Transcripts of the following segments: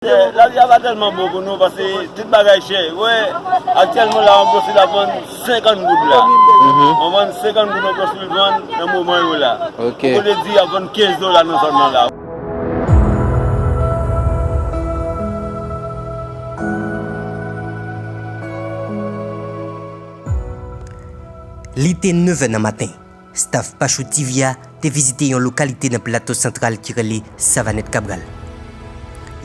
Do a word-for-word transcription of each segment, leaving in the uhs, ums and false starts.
Lavi a pa tèlman bon pou nou, paske tout bagay chè. Wè, aktyèlman la, yon bwòs dwil ap vann senkant goud la. Yon vann senkant goud yon bwòs dwil vann nan moman yo la. Ou konn di ap vann kenz dola nan zòn nan la. Li te nevè nan maten. Staff Pachou TV a te vizite yon lokalite nan Plato Santral ki rele Savanèt Kabral.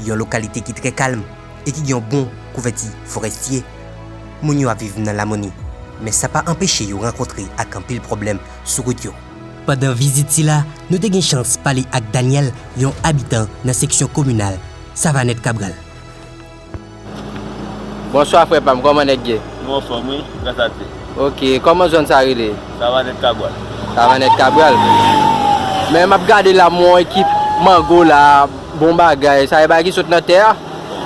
Yon lokalite ki trè kalm e ki gen yon bon kouvèti forèstye. Moun yo ap viv nan lamoni, men sa pa anpeche yo rankontre ak anpil pwoblèm sou wout yo. Pandan vizit sila, nou te gen chans pale ak Daniel, yon abitan nan seksyon kominal Savanèt Kabral. Bonswa frè pa m, kòman nèg ye? Nou anfòm wi, gras a Dye. Ok, kòman zòn sa rele? Savanèt Kabral. Savanèt Kabral. Men m ap gade la, m wè yon ekip mango la, bon bagay. Sa e bagay ki sot nan tè a?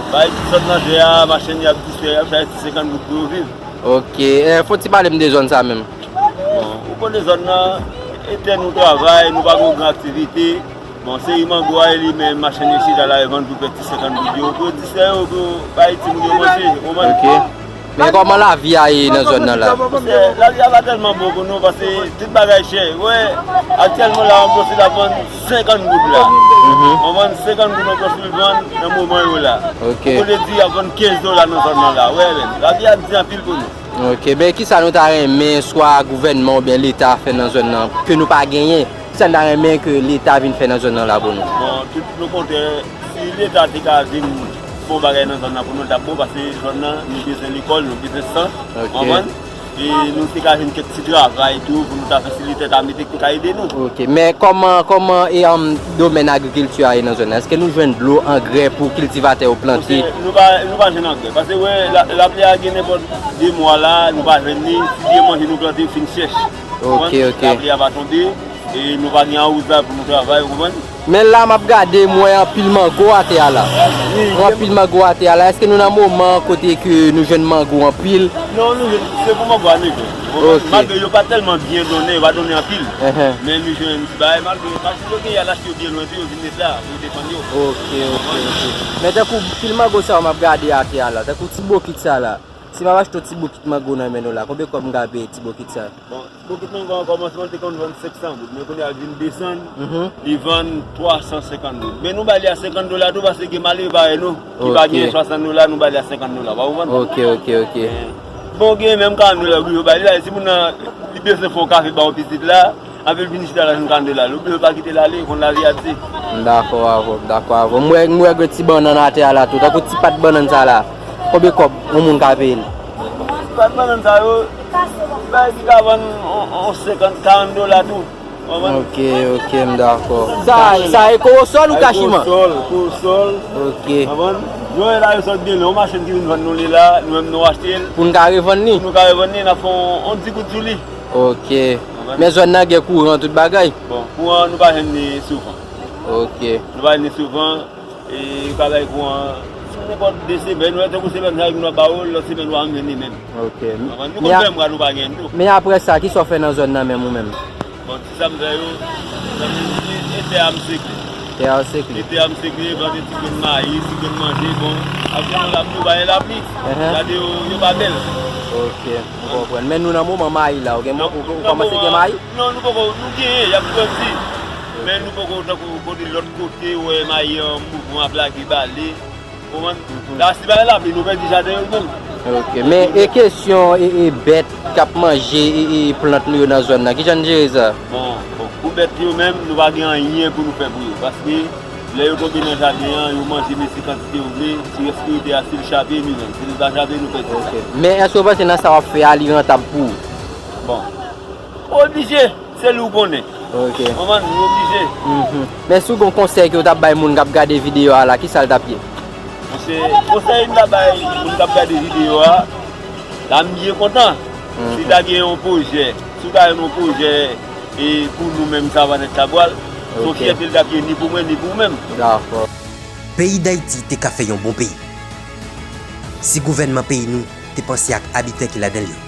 Bagay ki sot nan tè a, machann y ap distrè, y ap chache ti senkant goud pou yo viv. Ok, eh, fò w ti pale m de zòn sa menm. Bon, ou konnen zòn nan, e tè nou travay, nou pa gen yon gran aktivite. Bon, seri mango a, e li menm, machann yo chita la, yo vann pou pèt ti senkant goud yo, pou yo distrè yo, pou yo bay timoun yo manje, ou konprann? Ok. Men kòman lavi a ye nan zòn nan la? Paske lavi a pa tèlman bon pou nou, paske tout bagay chè. Wè, aktyèlman la, yon bwòs dwil ap vann senkant goud la. Yon vann senkant goud yon bwòs dwil vann nan moman yo la. Ok. Ou konn di ap vann kenz dola nan zòn nan la. Wè, men, lavi a di anpil pou nou. Ok, men kisa nou ta renmen swa gouvènman oubyen leta fè nan zòn nan ke nou pa genyen? Kisa n ta renmen ke leta vin fè nan zòn nan la pou nou? Bon, tout lokontrè, si leta te ka vin fè yon bagay nan zòn nan pou nou, l t ap bon, paske zòn nan, nou bezwen lekòl, nou bezwen sant, ou konprann? E nou te ka jwenn kèk ti travay tou, pou nou ta fè si leta ta mete ki te ka ede nou. Ok, men kòman, kòman e, um, domèn agrikilti a ye nan zòn nan? Èske nou jwenn dlo, angrè pou kiltivatè yo plante? Paske nou pa, nou pa jwenn angrè. Paske, wè, la, lapli a gen nenpòt de mwa la, nou pa jwenn li. Si byen manje nou plante, fin chèch. Ok, ok. Lapli a pa tonbe, e nou pa gen awozay pou nou travay, ou konprann? Men la, m ap gade, m wè anpil mango atè a la. M wè anpil mango atè a la. Èske nou nan moman kote ke nou jwenn mango anpil? Non, nou jwenn, se pou mango a nou jwenn. Ok. Malgre yo pa tèlman byen donnen, yo pa donnen anpil. Men nou jwenn ti bagay, malgre yo pa si yo gen, y al achte yo byen lwen tou, yo vin met la, pou yo defann yo. Ok, ok, ok. Men tankou pil mango sa yo m ap gade atè a la, tankou ti bokit sa la. Si m ap achte yon ti bokit mango nan men nou la, konbyen kòb m ka peye ti bokit sa? Bon, ti bokit mango an kòmansman te konn vann senk san goud, men kounye a l vin desann, li vann twa san senkant goud. Men nou ba li a senkant dola tou, paske gen malere parèy nou, ki pa gen swasant dola, nou ba li a senkant dola, pa konprann? Ok, ok, ok. Bon, gen menm karant dola, oblije yo ba li la, e si moun nan, li bezwen fè yon kafe ba yon pitit la, apre l vin chita la, jwenn karant dola, li oblije pa kite l ale, konn lavi a di. M dakò avè w, m dakò avè w. M wè, m wè gen ti bannann atè a la tou, tankou ti pat bannann sa la. Konbyen kòb yon moun ka peye l? Ti pat bannann sa yo, bagay ki ka vann on, on senkant, karant dola tou. Ou konprann? Ok, ok, m dakò. Sa, sa e kowosòl ou kachiman? Kowosòl, kowosòl. Ok. Ou konprann? Yo e la yo sot byen lwen, yon machann ki vin vann nou li la, nou menm nou achte l. Pou n ka revann li? Pou nou ka revann li, n ap fè yon, yon di goud sou li. Ok. Men zòn nan gen kouran, tout bagay? Bon, kouran, nou pa jwenn li souvan. Ok. Nou pa jwenn li souvan. E yo ka bay kouran sou nenpòt de semèn, ou wè, tankou semèn sa, nou ap ba ou l, lòt semèn, ou pa jwenn li menm. Ok. Konprann? Nou konn fè mwa, nou pa gen tou. Men apre sa, kisa w fè nan zòn nan menm, ou menm? Bon, ti sa m fè yo, e tè a m sekle. Tè a w sekle? E tè a m sekle, plante ti grenn mayi, ti grenn manje, bon, aktyèlman la, nou pa gen lapli. Gade yo, yo pa bèl. Ok, m konprann. Men nou nan moman mayi la, ou gen, ou, ou kòmanse gen mayi? Non, nou poko, nou genyen, y ap grandi. Men nou poko tankou kote lòt kote, ou wè mayi an mouvman ap lage bale. Ou konprann? La, si pa gen lapli, nou pèdi jaden yo menm. Ok, men e kesyon e, e bèt k ap manje e, e plant nou yo nan zòn nan, kijan n jere sa? Bon, bon, pou bèt yo menm, nou pa gen anyen pou nou fè pou yo, paske lè yo tonbe nan jaden an, yo manje mesye kantite yo vle, ti rès ki rete a, si l chape, nou jwenn, si l pa chape, nou pèdi sa. Ok. Men èske w panse nan sa w ap fè a, li rantab pou ou? Bon, oblije, se li w konnen. Ok. Konprann, nou oblije. Men si w gen yon konsèy ke w t ap bay moun k ap gade videyo a la, kisa l t ap ye? Monchè, konsèy m ta bay moun k ap gade videyo a, la m byen kontan. Si ta gen yon pwojè, si w ta jwenn yon pwojè e pou nou menm Savanèt Kabral, se yon fyète l t ap ye ni pou mwen, ni pou ou menm. Dakò. Peyi Dayiti te ka fè yon bon peyi si gouvènman peyi nou te panse ak abitan ki ladan l yo.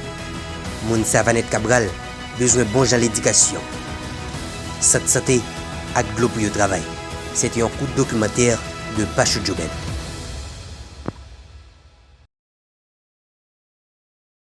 Moun Savanèt Kabral bezwen bon jan ledikasyon, sant sante ak dlo pou yo travay. Se te yon kout dokimantè de Pachou Jobed.